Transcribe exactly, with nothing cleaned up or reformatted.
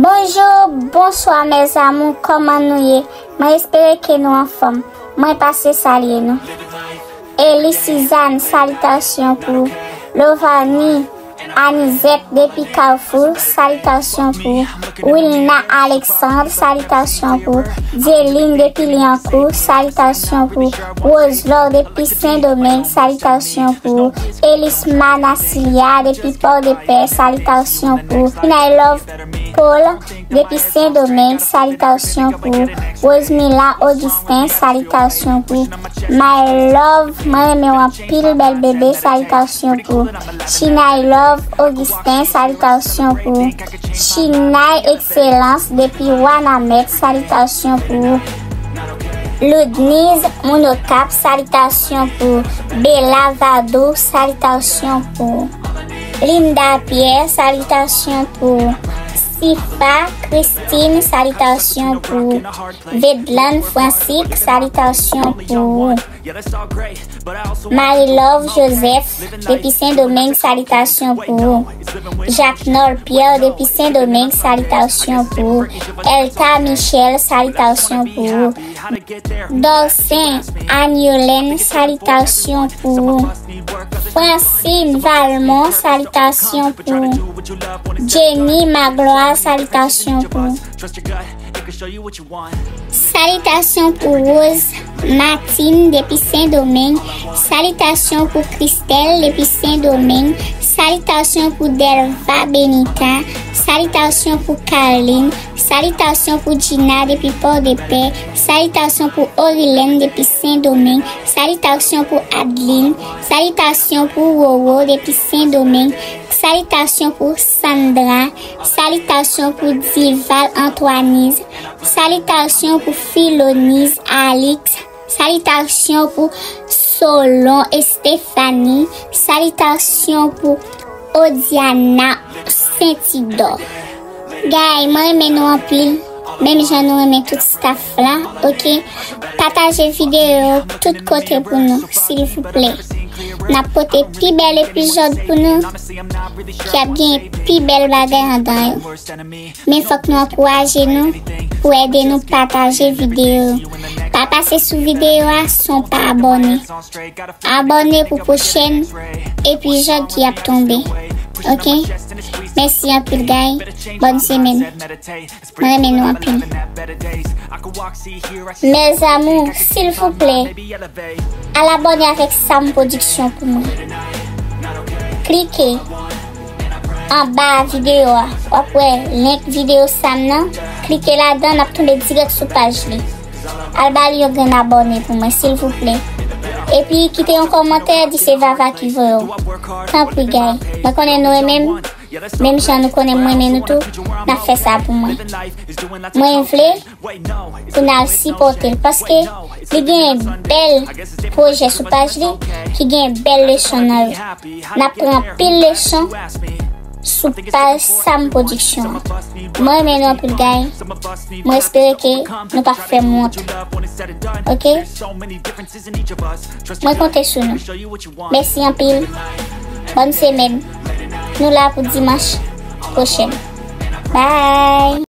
Bonjou, bonswa mes amours, kòman nou ye? Mwen espere ke nou anfòm. Mwen pase salye nou. Eli Sizann, salitasyon pou ou. Lovani Anizèt depi Kafou, salitasyon pou ou. Wilna Alexandre, salitasyon pou ou. Dieline depi Lyankou, salitasyon pou ou. Roselor depi Sendomeng, salitasyon pou ou. Elisma Nasilia depi Pòdepè, salitasyon pou ou. Inay Love Paul depi Sendomeng, salitasyon pou ou. Rosemila Augustin, salitasyon pou ou. My love, mwen renmen w anpil, bèl bebe, salitasyon pou ou. Chinay Love Augustin, salitasyon pou ou. Chinay Excellence depi Wanament, salitasyon pou ou. Ludniz Moun Okap, salitasyon pou ou. Bella Vadou, salitasyon pou ou. Linda Pierre, salitasyon pou ou. Sifa Christine, salitasyon pou ou. Vedlan Fransik, salitasyon pou ou. Marie Love Joseph depi Sendomeng, salitasyon pou ou. Jacques Nol Pierre depi Sendomeng, salitasyon pou ou. Elta Michel, salitasyon pou ou. Dorsen Anyolen, salitasyon pou ou. Francine Valmont, salitasyon pou ou. Jenny Magloire, salitasyon pou ou. Salitasyon pou Rose Martin depi Sendomeng. Salitasyon pou Christelle depi Sendomeng. Salitasyon pou Delva Benita. Salitasyon pou Carline. Salitasyon pou Gina depi Pòdepè. Salitasyon pou Orilèn depi Sendomeng. Salitasyon pou Adeline. Salitasyon pou Roro depi Sendomeng. Salitasyon pou Sandra. Salitasyon pou Dival Antoiniz. Salitasyon pou Filoniz Alix. Salitasyon pou Solon Estefani. Salitasyon pou Odiana Sentidò. Guy, mwen renmen nou anpil. Menm jan nou renmen tout staff la, ok? Pataje videyo tout kote pou nou, silvouplè. N ap pote pi bèl epizòd pou nou, ki ap gen pi bèl bagay andan yo. Men fòk nou ankouraje nou pou ede nou pataje videyo. Pa pase sou videyo a san w pa abòne. Abòne pou pwochèn epizòd ki ap tonbe. Ok? Mèsi anpil, guy. Bòn semèn. Mwen renmen nou anpil. Mes amours, silvouplè, al abòne avèk Sam Production pou mwen. Klike anba videyo a. W ap wè link videyo Sam nan. Klike ladan, n ap tonbe dirèk sou paj li. Al ba li yon grenn abòne pou mwen, silvouplè. Epi kite yon kòmantè, di se Vava ki voye w. Tanpri, guy. Mwen konnen nou renmen m. Menm jan nou konnen mwen renmen nou tou, n ap fè sa pou mwen. Mwen vle pou n al sipòte l, paske li gen bèl pwojè sou paj li, ki gen bèl leson nan yo. N ap pran anpil leson sou paj Sam Production. Mwen renmen nou anpil, guy. Mwen espere ke nou pa fè m wont. Ok? Mwen konte sou nou. Mèsi anpil. Bòn semèn. Nou la pou dimanch pwochèn. Bye!